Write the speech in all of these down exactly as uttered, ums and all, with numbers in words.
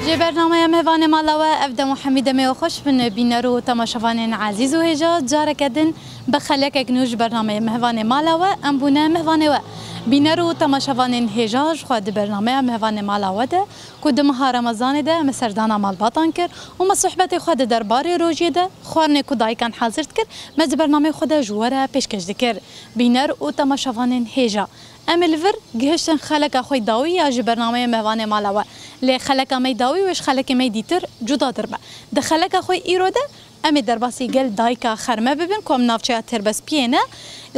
Ji bernameya Mihvanê Mala We, ev dem û hemî demê we xweş bin, bîner û temaşevanên ezîz û hêja, careke din bi xelekek nû ji bernameyê Mihvanê Mala We, em bûne mihvanê we. Bîner û temaşevanên hêja, ji xwe di bernameya Mihvanê Mala We de, ku di meha Remezanê de me serdana malbatan kir û me sohbetê xwe di derbarê rojê de, xwarinê ku dayikan hazir dikir, me di bernameyê xwe de ji we re pêşkeş dikir. Bîner û temaşevanên hêja, em ê li vir gihiştin xeleka xwe yê dawî ya ji bernameyê Mihvanê Mala We. Lê xeleka me yê dawî wê ji xelekê me yê dîtir cudatir be. Di xeleka xwe yê îro de em ê derbasî gel dayika Xerme bibin, ku em navçeya Têrbezpiyê ne.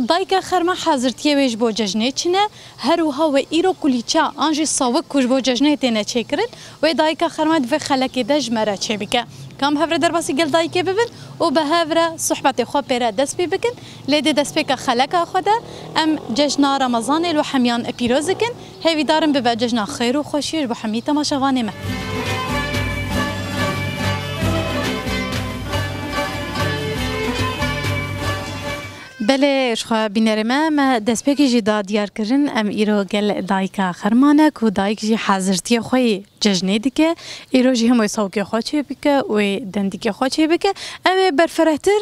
Dayika Xerme hazirtiyê wê ji bo cejnê çi ne? Her wiha wê îro kulîça an jî sawik ku ji bo cejnê têne çêkirin, wê dayika Xerme di vê xelekê de ji me re çêbike. Ka em hev re derbasî gel dayikê bibin û bi hev re sohbetê xwe pê re dest pê bikin. Lê di destpêka xeleka xwe de em cejna Remezanê li we hemiyan pîroz dikin. Hêvîdar im bibe cejna xêr û xweşiyê ji bo hemî temaşevanê me. Belê, ji xwe bînerê me, me destpêkê jî da diyar kirin, em îro gel dayika Xerme ne ku dayik jî hazirtiyê xwe yê cejnê dike. Îro jî him wê sawikê xwe çê bike, wê dendikê xwe çê bike. Em ê berfirehtir,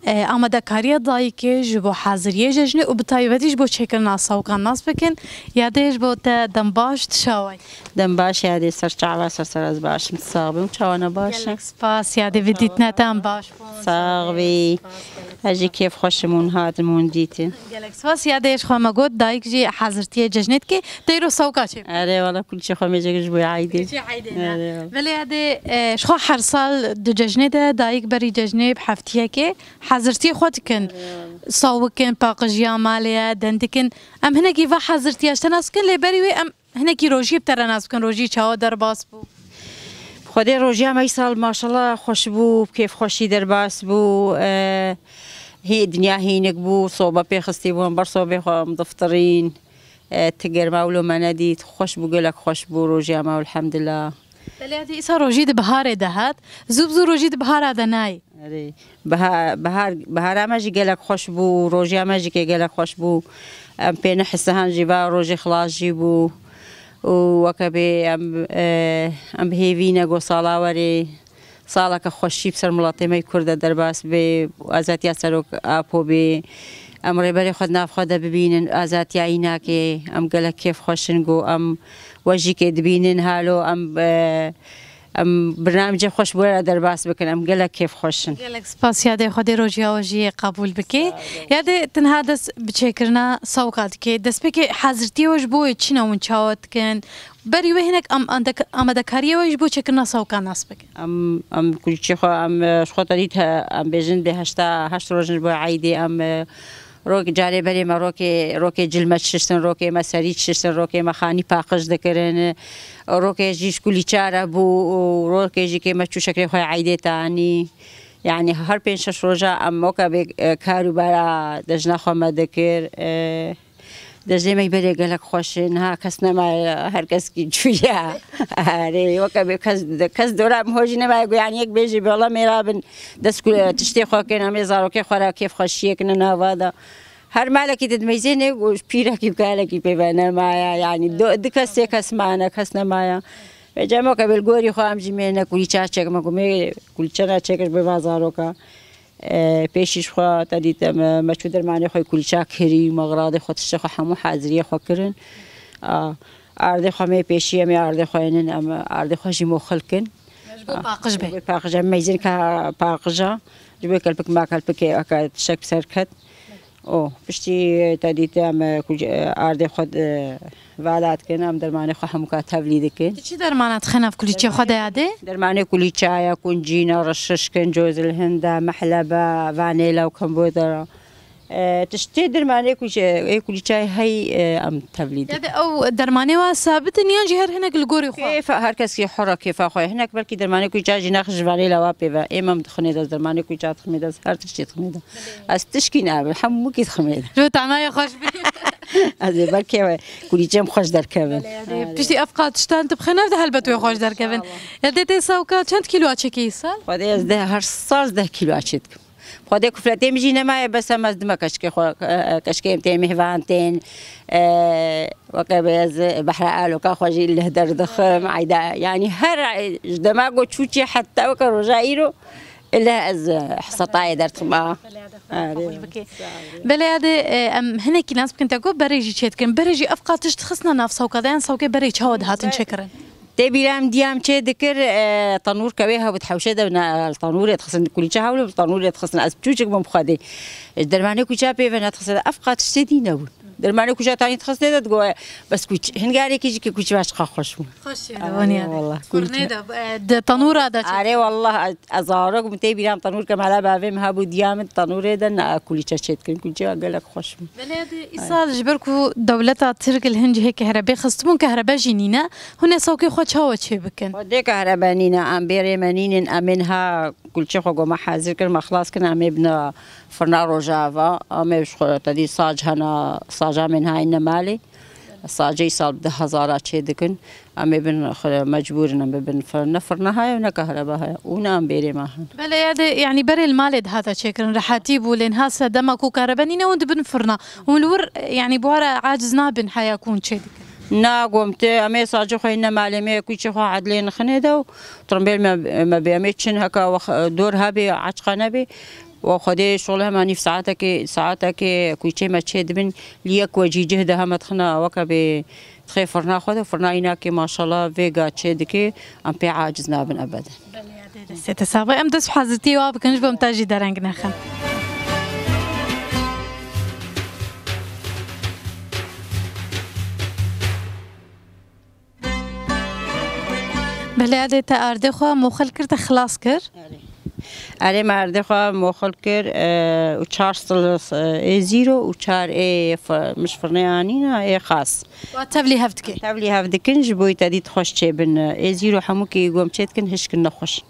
e, amadekariya dayikê ji bo haziriyê cejnê û bi taybetî ji bo çêkirina sawikan nas bikin. Yadê, ji bo te dem baş, tu çawa yî? Dem baş Yadê, ser çava, ser ser ez baş im, sax bim, çawana baş e. Gelek spas Yadê, bi dîtina te em baş bûn. Sax bî. Spas, gelek spas. Ez jî kêfxweş im hûn hatin, hûn dîtin. Gelek spas Yadê, ji xwe me got dayik jî hazirtiyê cejnê dike, te îro sawika çê bike? Erê wala, kulîçê xwe mêjek ji bo eydê. Kulîçê eydê ne? Erê wala. Belê Yadê, e, ji xwe her sal di cejnê de dayik berî cejnê bi heftiyekê hazirtiyê xwe dikin. Erê wala. Sawikin, paqijiya malê ye, dendikin. Em hinekî va hazirtiya ji te nas bikin, lê berî wê em hinekî rojiyê bi te re nas bikin, rojî çawa derbas bû? Xwedê rojiya me îsal maşallah xweş bû, bi kêfxweşî derbas bû. E, hê, dinya hînik bû, sobe pê xistî bû, em ber sobê xwe em diftirîn. E, ti germa wilo me nedît, xweş bû, gelek xweş bû rojiya me, elhamdulillah. Belê, hêdî îsa rojî di biharê de hat, zû bi zû rojî di bihara de nayê. Erê, biha-, bihar, bihara me jî gelek xweş bû, rojiya me jî kê gelek xweş bû. Em pê neh sihan jî va rojê xilas jî bû. Û weke bê em, e, em bi hêvî ne ku sala werê saleke xweşî bi ser miletê me yê Kurd de derbas bê, azadiya Serok Apo bê. Em rêberê xwe di nav xwe de bibînin, azadiya înakê. Em gelek kêfxweş in ku em we jî kê dibînin halo em, e, Em bernamecê xweş bi we re derbas bikin. Em gelek kêfxweş in. Gelek spas Yadê, Xwedê rojiya we jî qebûl bike. Yadê, tenha dest bi çêkirina sawika dike. Destpêkê hazirtiyê we ji bo wê çi ne, hûn çawa dikin? Berî wê hinek am-, andek-, amadekariyê we ji bo çêkirina sawika nas bikin. Em, em kulîçê xwe, em, e, ji xwe te dît, he, em bêjin bê heşta heşt roj in ji bo eydê. Em, e, Rok-, carê berê me rokê, rokê cil me dişiştin, rokê me serî dişiştin, rokê me xanî paqij dikirin. Rokê jî ji kulîça re bû û rokê jî kê me çû şekrê xwe eydê tanî. Yanî her pênc şeş roja em weke bê, e, kar û bara dejna xwe me dikir. E, dejnê me berê gelek xweş in. Ha, kes nemaye, her keskî çûye. Erê, weke bê kes, kes dora min hojî nemaye ku yanî yek bêjî, bê wela mêra bin. Dest ku tiştê xwe kin, em ê zarokê xwe re kêfxweşiyê kin nava de. Her malekî di dimeyzênê û pîrekî û kalekî pê ve nemaye. Yanî du, du kes, sê kes mane, kes nemaye. Vêca me ke bi li gorî xwe em jî mêne kulîça çêk, me ku mê kulîçena çêkir bi va zaroka. E, pêşî ji xwe te dît em, me çû dermanê xwe kulîça kirî, me xiradê xwe tiştê xwe hemû haziriyê xwe kirin. A, ardê xwe mê pêşî em ê ardê xwe ênin, em ardê xwe jî moxil kin. Ji bo paqij be. Ji bo paqij, em meyzên ka paqija. Ji bo kelpik ma kelpikê aka tiştek bi ser ket. O, piştî te dît em, e, ku, e, ardê xwe, e, vala dikin, em dermanê xwe hemûka tevlî dikin. Tu çi dermana dixî nav kulîçê xwe de Yadê? Dermanê kulîçaya, kuncîna, rişişkin, cozilhinda, mehleba, vanêla û kembodera. E, tiştê dermanê kulîçe-, ê kulîçayê hey, e, em tevlî dikin. Yadê ew dermanê wa sabit in yan jî her hinek li gorî xwe? Kêfa, her kes kê hura kêfa xwe. Hinek belkî dermanê kulîça jî nax ji vanêla wa pê ve. Ê me em dixinê de, dermanê kulîça dixinê de, her tiştê dixinê de. Ez tişkî nabim, hemûkî diximê de. Ji bo temaya xweş bî. Ez ê belkê we kulîçem xweş derkevin. Belê, Yadê. Piştî ev qal tiştan tu bixî nav de helbet wê xweş derkevin. Yadê, tê sawika çend kîlo açêkê îsal? Xwedê ez deh, her sal deh kîlo açê dikim. Xwedê kufletê min jî nemaye, bes em ez dime keşkê xwe, e, keşkê em tê mêvan tên, e, weke bê ez behra aloka xwe jî leh derdixim, eyda, yanî her, e, ji dema ku çûçê heta weke roja îro, leh ez, e, hesatayê derdixim, a. Belê, Xwedê Are, qebûl bike. Sağ olun. Belê, yadê, e, em hinekî nas bikin te ku berê jî çê dikirin. Berê jî ev qatiş dixistina nav sawka de, yan sawkê berê çawa dihatin çêkirin? Tê bîra em diyam çê dikir, e, tanûrke wê hebût hewşê de na, tanûrê dixistin, kulîçe hewle tanûrê dixistin. Ez çûçik bûm xwedê. E, dermanê kulîça pê ve nedixistin. Ev qat tiştê dî nebûn. Dermanê kulîça tanî dixistin de digo, e, bes kulîç-, hingarekî jî ki kulîçe ve çiqa xweş bûn. Xweş Are, wala, kulîçe. Furnê de, e, de tanûra de çê. Are, wallah, ez zarok bûm tê bîra em tanûrke mala bavê min hebû diya min tanûrê de na kulîçe çê dikin. Kulîçe ve gelek xweş bûn. Belê, de îsal ji ber ku dewleta Tirk li hin cihê kehrebê xistibûn, kehrebe jî nîne. Hûn ê sawkê xwe çawa çê bikin? Xwedê kahrebe nîne, em bêrê me nînin, em ê niha kulçê xwe goma hazir kir, me xilas kirin, em ê bina firna rojava, em ê ji xwe te dî sac hena, saca me niha îne malê. Sacê îsal bi du hezara çê dikin, em ê bin xwe mecbûr in, em bibin firna, ne firna heye û ne kahreba heye û ne em bêrê me hin. Belê, ya de, yanî berê li malê dihata çêkirin, rehetî bû, lê niha se dema ku kahrebe nîne hûn dibin firna. Hûn li wir, yanî bi we re aciz nabin heya ku hûn çê dikin? Na, gom te, em ê sacê xwe hîne malê me, kulçê xwe edlê nixinê de û trimbêl me, me bê, em ê çin heka wex-, dor hebê, açqa nebê. Wa Xwedê şole hema nîv saetekê, saetekê kulçê me çê dibin, li yek wecî cih de heme dixina weke bê dixê firna xwe de, firna înakê maşallah vêga çê dike, em pê aciz nabin ebeden. Belê, ya dê destê te sax be. Em dest bi hazirtiyê wa bikin, ji bo em te jî dereng nexin. Belê, ya dê te ardê xwe moxil kir, te xilas kir. Erê. Erê, me ardê xwe moxil kir, e, û çar stil, e, ê zîro û çar ê f-, min ji firnê anîna, ê xas. Wa tevlî hev dike. Tevlî hev dikin, ji bo te dît xweş çêbin. Ê zîro hemûkî gom çê dikin, hişkin nexweş.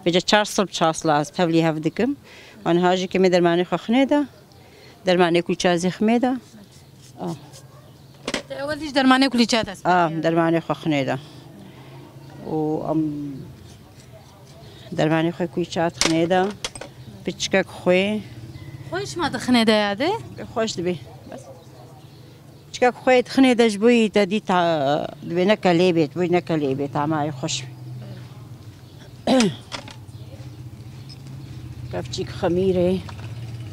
Vêca çar stil bi çar stil ez tevlî hev dikim. Wan ha jî kemê dermanê xwe xinê de. Dermanê kulça zêxmê de. Ah. Te ewel dî ji dermanê kulîça dest pê Ah, kir. Dermanê xwe xinê de. Û em dermanê xwe kulîça xinê de. Piçkek xwe. Xwe çima dixinê de yadê? Xweş dibê. Bes. Piçkek xwe dixinê de ji bo yî te dî ta, dibê ne kelê bê, dibê ne kelê bê, tamayê xweş bê. Kevçîk xemîrê.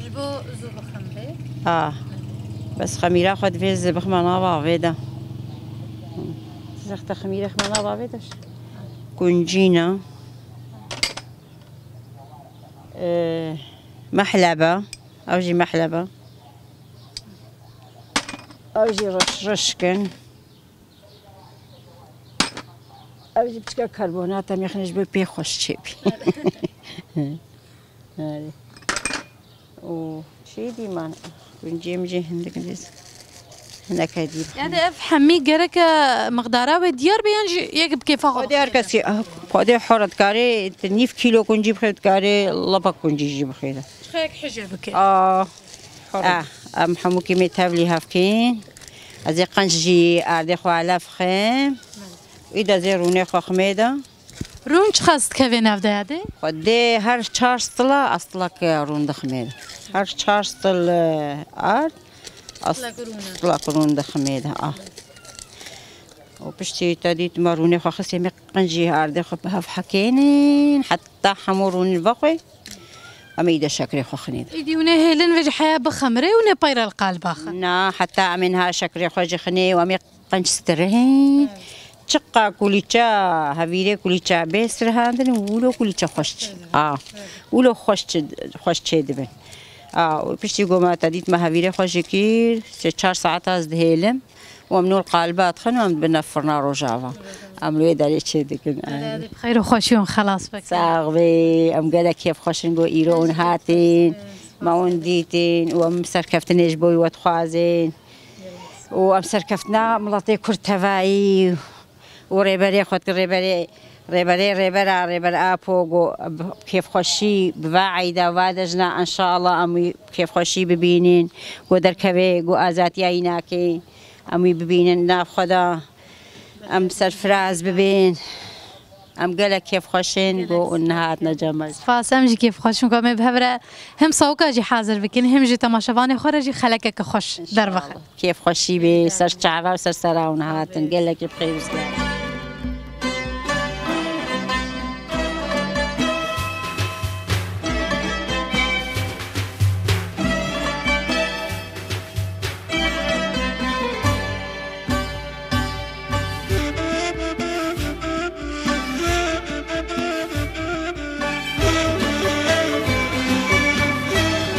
Ji bo zû bixemrê. Ha. Bes xemîra xwe divê zibixme nava vê de. Zexte xemîrê xme nava vê de. Kuncîna. Ee, mehlebe. Ew jî mehlebe. Ew jî reş reş kin. Ev jî piçka karbonat em yexne ji bo pê xweş çêbî. Erê. Û çi dî man? Guncêm jî hindik dîz. Hineke dî. Yani ev hemî gereke miqdara wê diyar be yan jî yek bi kêfa xwe Xwedê her bixwîne? Kesî, ah, xwedê hora dikarê, tu nîv kîlo kuncî bixwê, dikarê lapa kuncî jî bixwîne. Çiqayek hije bike. Ah. Ah, em hemû kîmê tevlî hev kîn. Ez ê qenc jî ardê xwe elev xim. Î de zê rûnê xwe ximê de. Rûn çiqas dikeve nav de yadê? Xwedê her çar stila, ez stilek rûn diximê de. Her çar stil, e, ard, ez Stilek rûn e. Stilek rûn diximê de. Ah. Û piştî te dît me rûnê xwe xistê me qenc jî ardê xwe bi hev hekênin. Heta hemû rûnî vexwe. Em ê îde şekrê xwe xinê de. Îdî hûn ê hêlin vê ji heya bixemrê û nê peyre li qaliba xin? Na, heta em ê niha şekrê xwe jî xinê û em ê qenc stirê. Çiqa kulîça, hevîrê kulîça bê sirhandin û wilo kulîça xweş çi-, a, wilo xweş çi-, xweş çê dibin. A, û piştî goma te dît me hevîrê xwe jî kir, sê çar saet ez dihêlim. Û em nû li qaliba dixin û em dibine firna rojava. Em li wê derê çê dikin. Erê, erê, bi xeyr û xweşî hûn xelas bikin. Sax bê, em gelek kêfxweş in ku îro hûn hatin, me hûn dîtin û em serkeftinê ji bo we dixwazin. Û em serkeftina miletê Kurd tevayî û rêberê xwe, rêberê, rêberê, rêbera, rêber Apo ku bi kêfxweşî bi va eyda, va dejna, înşallah em wî bi kêfxweşî bibînin, ku derkevê, ku azadiya wî nake. Em wî bibînin nav xwe de. Em serfiraz bibin. Em gelek kêfxweş in ku hûn nehatine cem me. Spas, em jî kêfxweş in ku em ê bi hev re hem sawika jî hazir bikin, hem jî temaşevanê xwe re jî xelekeke xweş derbixe. Kêfxweşî bê, ser çava û ser sera hûn hatin. Gelekî bi xêr û silamet.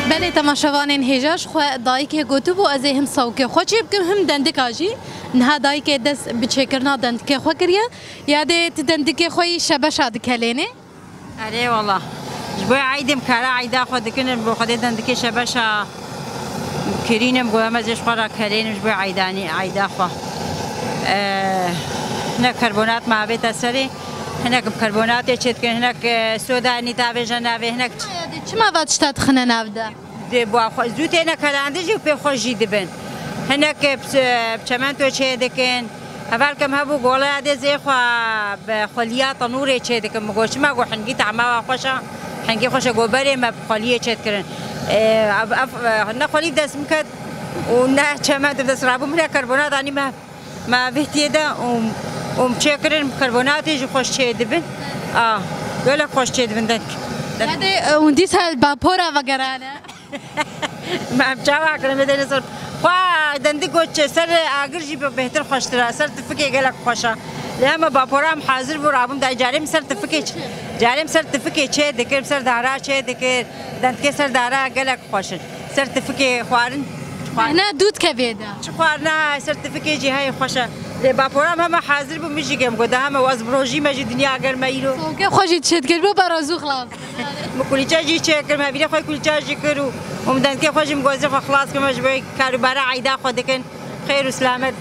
Belê temaşevanên hêja, ji xwe dayikê gotibû, ez ê him sawikê xwe çê bikim, him dendika jî. Niha dayikê dest bi çêkirina dendikê xwe kiriye. Ya dê ti dendikê xwe yî şebeşa dikelênê? Erê wala. Ji bo eydê em kara eyda xwe dikin, bo xwedê dendikê şebeşa kirînim, got, em ez ê ji xwe re kerênim ji bo eydanî, eyda xwe. Eh, hinek karbonat me avête serê, hinek bi karbonatê çê dikin, hinek, eh, soda nî tavêje navê, hinek ç- Çima va tişta dixine nav de? Dê bo xwe zû têne kerandin jî û pê xwe jî dibin. Hinek, eh, bi çemento çê dikin. Hevalkem hebû, goleya dê zê xwe bi xweliya tenûrê çê dikin. Min got, çima? Got, hingî tehma wa xweş e, hingî xweş e. Got, berê me bi xweliyê çê dikirin. Ê, ev, ev, ne xwelî bi dest min ket û ne çement bi dest rabû. Min re karbonat anî me, me vê tê de û, û min çê kirin, bi karbonatê jî xweş çê dibin. A, gelek xweş çê dibin deng. Hadi, e, hûn dîsa bapora vegerane. Me em çawa kirin, me dêne ser. Xwe dendik got çi, ser agir jî bêhtir xweştir e, ser tifikê gelek xweş e. Lê hema bapora em hazir bû, rabûm dayê carê min ser tifikê ç-, carê min ser tifikê çê dikir, ser dara çê dikir, dendikê ser dara gelek xweş in. Ser tifikê xwarin, xwarin. Hene dût kevê de. Çi xwarina ser tifikê jî heye xweş e. Lê bapora em hema hazir bû, min jî gem got, hema waz bi rojî me jî dinya ger me îro. Sawkê xwe jî çê dikir, bû bera zû xelas. Min kulîça jî çêkir, me vîrê xwe kulîça jî kir û, û min dendikê xwe jî min gozê xwe xilas kir, me ji bo karûbara eyda xwe dikin. Xêr û silamet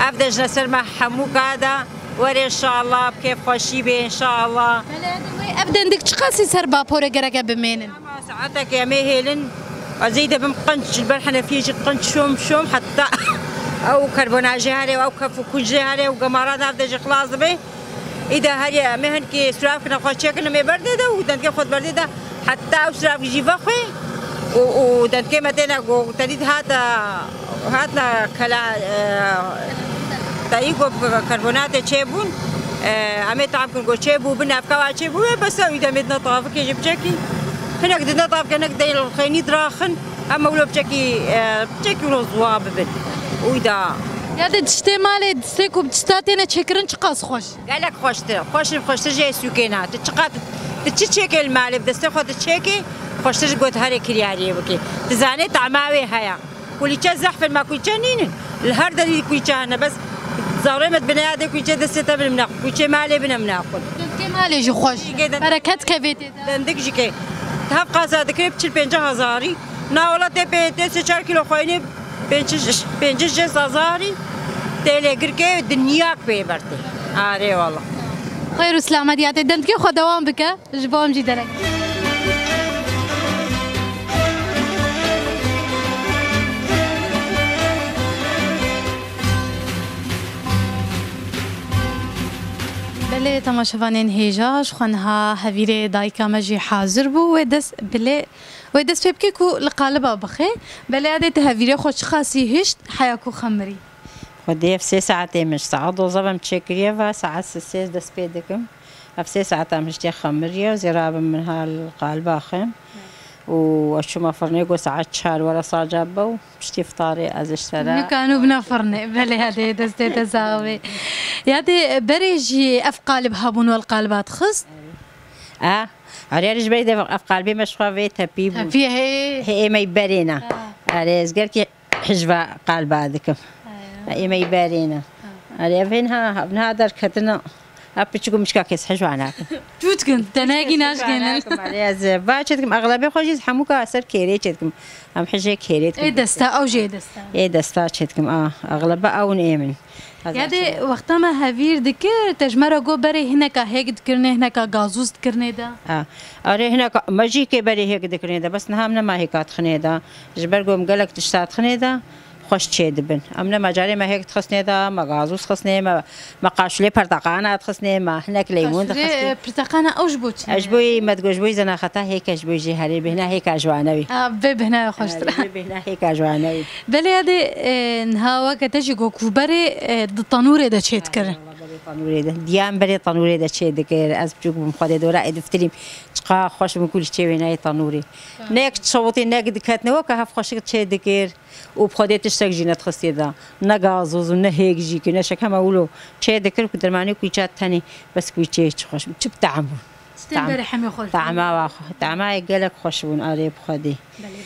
ev de jine ser me hemû ka de were înşallah, bi kêfxweşî bê înşallah. Belê, hadi wê ev dendik çiqasî ser baporê gereke bimênin? Ama saetekê em ê hêlin, ez ê de bim qenc, ji ber henefiyê jî qenc şom şom, heta ew karbona jê here, ew kef û kû jê here û gemara nav de jî xilas dibe. Îda herî em ê hinkî surav kine xwe çêkin, em ê berdê de û dengê xwe berdê de heta ew surav jî vexwê û, û dengê me têne go tenî hata, hatna kela, e, tayî go karbonatê çêbûn, e, em ê tam kin go çêbû bin evka wa çêbû wê bes ew îda em ê dina tavikê jî biçekî. Hinek dina tavikê, hinek deyl xeynî diraxin, em ewlo biçekî, e, biçekî wilo ziwa bibin. Û îda. Ya de tiştê malê, tiştê ku bi tişta têne çêkirin çiqas xweş. Gelek xweştir e. Xweş, xweştir jê sûkê na. Tu çiqas, tu çi çêkê li malê bi destê xwe tu çêkê, xweştir ji got herê kiryariyê bikê. Tu zanê tahma wê heye. Kulîçe zehf in, ma kulîçe nînin. Li her derî kulîçe hene, bes zarê me bineyadê kulîçe destê te bin min naxwe. Kulîçe malê bine min naxwe. Destê malê jî xweş. Bereket kevê tê de. Dendik jî ke. Tev qasa dikirê bi çil pêncî hezarî. Na welatê pê tê sê çar kîlo xweyinê pêncî, pêncî şêst hezarî tê lê girkê dinyak pê bertê. Arê wala. Xêr û selamet ya tê. Dendikê xwe dewam bike. Ji bo em jî derek. Belê temaşevanên hêja, ji xwe niha hevîrê dayika me jî hazir bû. Wê dest bilê Wê dest pê bike ku li qaliba bixe. Belê adê tu hevîrê xwe çiqasî hişt heya ku xemirî? Xwedê ev sê saetê min, saet dozdeh ve min çêkiriye ve, saet sê dest pê dikim. Ev sê saeta min hiştê xemiriye, zêra bin min ha li qaliba xem. Û ez çûma firnê ku saet çar were saca be û piştî iftarê ez ji te re. Nûka nû bina firnê. Belê adê destê te sax bê. Ya dê berê jî ev qalib hebûn we li qaliba dixist? E, Erê, erê ji ber de ev qalbê me ji xwe vê tepî bû. Tepî, hê. Hê, ê me yî berê ne. Ha. Erê, ez gelkî hijva qalba dikim. Ha. Ê me yî berê ne. Ha. Erê, ev hê niha, niha derketina. Ev piçik û mişka kes hijva nakim. Çû dikin, tenekî naşkênin. Erê, ez va çê dikim, exlebê xwe jî hemû ka ser kêrê çê dikim. Em hijê kêrê dikim. Ê desta, ew jê desta. Ê desta çê dikim, a, exleba ew ê min. Ya dê wexta me hevîr dikir, te ji me re got berê hineka hêk dikirinê, hineka gazûz dikirinê de. Ha. Erê hineka me jî kê berê hêk dikirinê de, bes niha em nema hêka dixinê de. Ji ber ku em gelek tişta dixinê de, Xweş çêdibin. Em ne me carê me hêk dixistinê de, me gazû dixistinê, me, me qaşûlê perteqana dixistinê, me hinek leymun Qaşûlê, dixistinê. e, pirteqana ew ji bo çi? Ez ji bo yî me digot, ji bo yî zenaxeta hêk e, ji bo yî jê herê bêhna hêka ji wane wî. A, vê bêhna xweştir. Erê, vê bêhna hêka ji wane wî. Belê ya dê, e, niha weke te jî got ku berê, e, di tanûrê de çê dikirin. Erê, wala berê tanûrê de. Diyan berê tanûrê de çê dikir. Ez biçûk bûm xwedê dora ê diftirîm. Çiqa xweş bûn ku li çê wênayê tanûrê. Nek çewtê, nek diketine weke hev xweşik çê dikir. Û bi Xwedê tiştek jî nedixistê de. Ne gazoz û ne hêk jî ki, ne şek hema wilo çê dikir ku dermanî kulîça tenê, bes kulîçeyê çi xweş bû, çi bi tehm bû. Tiştên Tehm-, berê hemê xweş bûn. Tehma wa xwe, tehma yê gelek xweş bûn, arê bi Xwedê. Belê.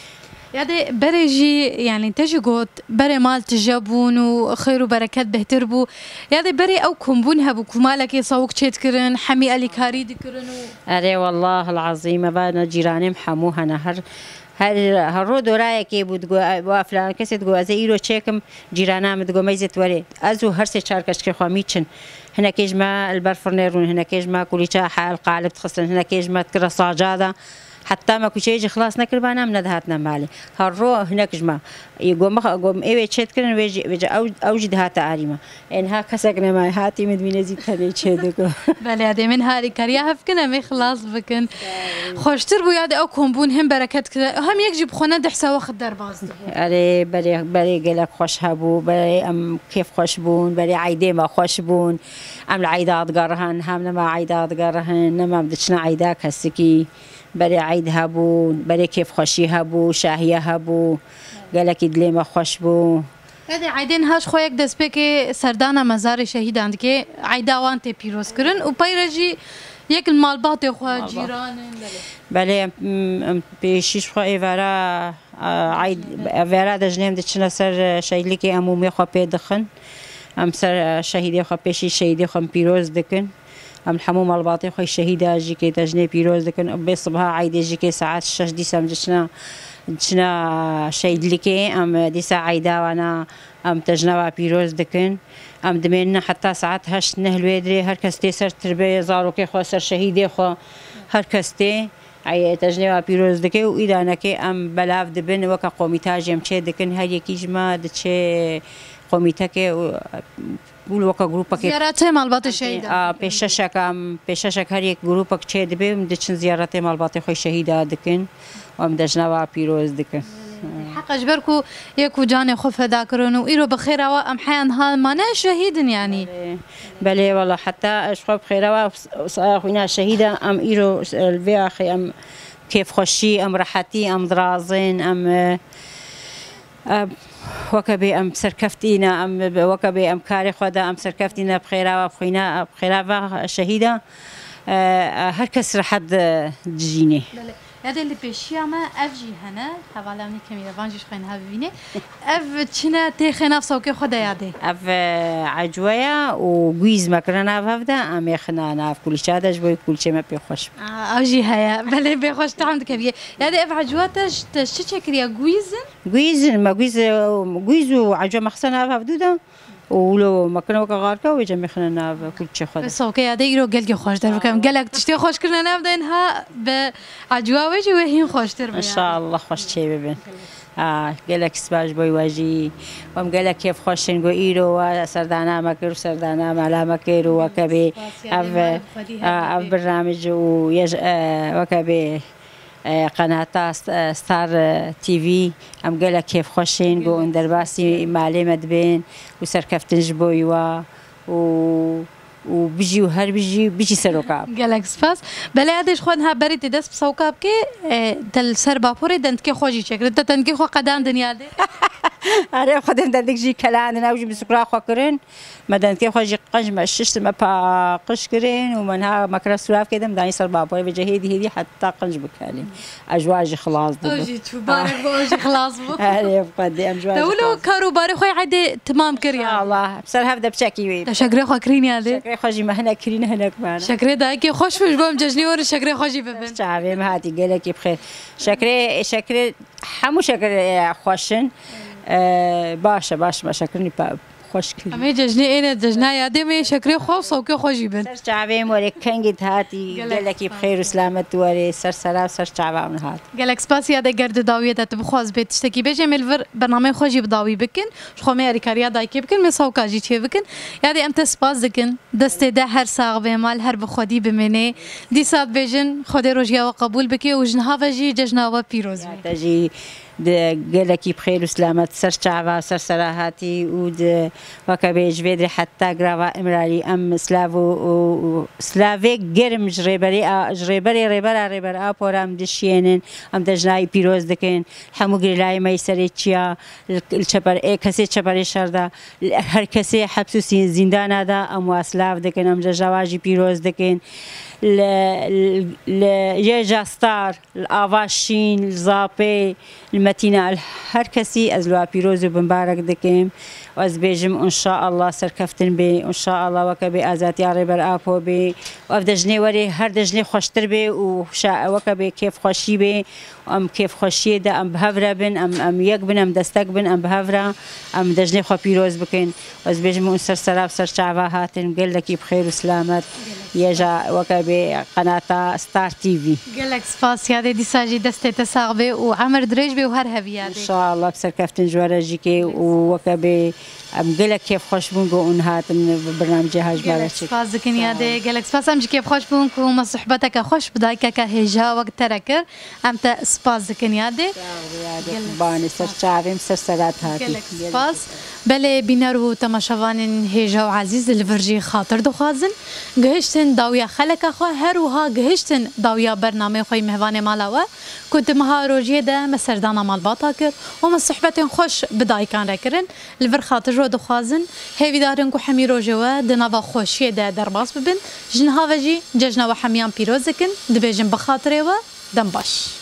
Ya dê berê jî, yanî te jî got, berê mal tije bûn û xêr û bereket bêhtir bû. Ya dê berê ew kombûn hebû ku malekê sawik çê dikirin, hemî elîkarî dikirin û Erê, wellahil ezîm, eva ne cîranê min hemû hene. Her Her, her ro dorayekê bû, digo, "Wa filan kesê," digo, "ez ê îro çêkim," cîrana min digo, "Meyzê tu werê." Ez û her sê çar keçikê xwe mî çin. Hinekê ji me li ber firnê rûn, hinekê ji me kulîça hel qalib dixistin, hinekê ji me dikire saca de. Heta me kuçeyê jî xilas nekiribana, em nedihatine malê. Her ro hinek ji me. Ê, go me, go ê wê çê dikirin, wê jî, wê jî ew, ew jî dihate arî me. Ê niha kesek nema, hatî min dibîne zî tenê çê digo. Belê, ya dê min harî kariya hev kin, em ê xilas bikin. Xweştir bû, ya dê ew kom bûn, hem bereket kir, hem yek jî bi xwe ne dehsa wext derbas dibû. Erê, berê, berê gelek xweş hebû, berê em kêf xweş bûn, berê eydê me xweş bûn. Em li eyda digerihin, hem nema eyda digerihin, nema em diçine eyda kesikî. Berê eyd hebû, berê kêfxweşî hebû, şahiye hebû. Gelekî dilê me xweş bû. Hede eydên ha ji xwe yek destpêkê serdana mezarê şehîdan dike, eyda wan tê pîroz kirin û peyre jî yek li malbatê xwe, Malbat. cîran in, belê. Belê, em, em pêşî ji xwe êvara, a, eyd, êvara de jinê em diçine ser, e, şehîdlikê em û mê xwe pê dixin. Em ser, e, şehîdê xwe pêşî şehîdê xwe em pîroz dikin. Em li hemû malbatê xwe şehîda jî kê te jinê pîroz dikin. Bê sibha eydê jî kê saet şeş dîsa em diçine, diçine şehîdlikê. Em dîsa eyda wana em tejna wa pîroz dikin. Em dimênine heta saet heşt neh li wê dirê. Her kes tê ser tirbê zarokê xwe, ser şehîdê xwe. Her kes tê. Ey, tejnê wa pîroz dike û îranekê em belav dibin, weke komîta jî em çê dikin, her yekî ji me diçe komîteke û, û weke grûpekê. Ziyaretê malbatê şehîdan A, dikin. Pêşeşek em, pêşeşek her yek grûpek çê dibe, em diçin ziyaretê malbatê xwe şehîda dikin û em dejna wa pîroz dikin. Heqa ji ber ku yek û canê xwe feda kirin û îro bi xêra we em heyan ha mane şehîd in yanî. Belê, belê, wala heta ji xwe bi xêra we saya xwîna şehîda em îro li vê axê em kêfxweşî, em rehetî, em dirazin, em, e, em weke bê em serkeftî ne, em weke bê em karê xwe de em serkeftî ne bi xêra we, bi xwîna, bi xêra ve şehîda, e, e, her kes rehet di-, dijînê. Belê. Ya dê li pêşiya me ev jî hene. Hevala min kemî de van jî ji xwe niha bibîne. Ev çi ne têxe nav sawkê xwe de ya dê? Ev, e, ecwe ye û gwîz me kirine nav hev de, em ê xina nav kulîça de ji bo kulîçê me pê xweş be. A, ew jî heye. Belê bê xweş tam dike bîye. Ya dê ev ecwa te ji, te ji çi çêkiriye? Gwîz in? Gwîz in, me gwîz, e, gwîz û ecwe me xise nav hev dû de. Û wilo me kirine weke xarka û vêca me xine nav kulîçê xwe de. Sawkê ya dê îro gelkî xweş derbikim. Gelek tiştê xweş kirine nav de, niha bi ecwa wê jî wê hîn xweştir be ya. Înşallah xweş çê bibin. A, gelek spas ji bo we jî. Em gelek kêfxweş in ku îro we serdana me kir û serdana mala me kir û weke bê Spas ya ev, dê, mal xwedî a, her ev bê. Birnamij û yej-, e, weke bê, e, qenata St-, e, Star, e, T V, em gelek kêfxweş in ku hûn derbasî malê me dibin û serkeftin ji bo we û û bijî û her bijî, bijî seroka. Gelek spas. Belê, ya dê ji xwe niha berê tê dest bi sawka bike, e, te li ser baporê dendikê xwe jî çêkirin. Te dendikê xwe qedandin ya dê? Erê, xwedê em dendik jî kelandin, ew jî bi sukra xwe kirin. Me dendikê xwe jî qenc me şiştin, me paqij kirin û me niha me kire sûravkê de, me danî ser baporê, vêca hêdî hêdî heta qenc bikelî. Ez ji wan jî xilas dibim. Ew jî çû, barek bo, ew jî xilas bû. Erê, bi Xwedê, em ji wan Te jî wilo xilas. Kar û barê xwe yê eydê timam kir ya? Înşallah, ser hev de biçekî wê. Te şegrê xwe kirîn ya dê? Şegrê xwe jî me hinek kirîn, hinek mane. Şegrê dayikê xweş bû, ji bo em cejnê werin şegrê xwe jî bibin. Çavê me hatî gelekî bi xêr. Şegrê, şegrê, hemû şegrê, e, xweş in. E, baş e, baş e, me şegrê pa-, Xweş kir. Em ê cejnê êne, cejna yadê me şekrê xwe û sewkê xwe jî bin. Ser çavê me were kengî hatî, Gelek gelekî bi xêr û selamet were, ser sera û ser çava min hat. Gelek spas yadê, ger di dawiyê de tu bixwaz bê tiştekî bêjê, em ê li vir bernameyê xwe jî bi dawî bikin. Ji xwe me erîkariya dayikê bikin, me sewka jî çê bikin. Yadê em te spas dikin. Destê de her sax bê, mal her bi xwedî bimênê. Dîsa dibêjin, Xwedê rojiya we qebûl bike û ji niha ve jî cejna we pîroz be. Te jî di gelekî bi xêr û selamet ser çava, ser sera hatî û di weke bê ji vê dirê heta girava Îmralî em silav û, û, û silavê germ ji rêberê a, ji rêberê rêbera rêber Apo re em dişiyênin, em cejna wî pîroz dikin. Hemû girêlayê me yê serê çiya, li, li çeper, ê kesê çeperê şer de, li her kesê heps û sî-, zîndana de em wa silav dikin, em cejna wa jî pîroz dikin. Li, li, li Yêja Star, li Ava Şîn, li Zapê, li Metîna, li her kesî ez li wa pîroz û bimbarek dikim. Û ez bêjim, înşaallah serkeftin bê, înşaallah weke bê azadiya Rêber Apo bê. Û ev cejnê werê her cejnê xweştir bê û şa-, weke bê kêfxweşî bê. Em kêfxweşiyê de em bi hev re bin, em, em yek bin, em destek bin, em bi hev re, em cejnê xwe pîroz bikin. Ez bêjim hûn ser sera bi ser çava hatin, gelekî bi xêr û silamet. Yêja weke bê qenata Star T V. Gelek spas yadê, dîsa jî destê te sax bê û emir dirêj bê û her hebî yadê. Înşallah bi serkeftin ji we re jî kê û weke bê em gelek kêfxweş bûn ku hûn hatin bi bernamecê ha ji me re çêkir. Gelek spas dikin yadê, gelek spas. Em jî kêfxweş bûn ku me sohbeteke xweş bi dayikeke hêja wek te re kir. Em te spas dikin yadê. Sağ ol yadê. Gelek spas. Banê ser çavêm ser serat hatî. Gelek spas. Belê bîner û temaşevanên hêja û ezîz li vir jî xatir dixwazin. Gihiştin dawiya xeleka xwe, her wiha gihiştin dawiya bernameyê xwe yî mehvanê mala we, ku di meha rojiyê de me serdana malbata kir û me sohbetên xweş bi dayikan re kirin. Li vir xatir ji we dixwazin, hêvîdar in ku hemî rojê we di nava xweşiyê de derbas bibin. Ji niha ve jî cejna we hemiyan pîroz dikin, dibêjin bi xatirê we, dem baş.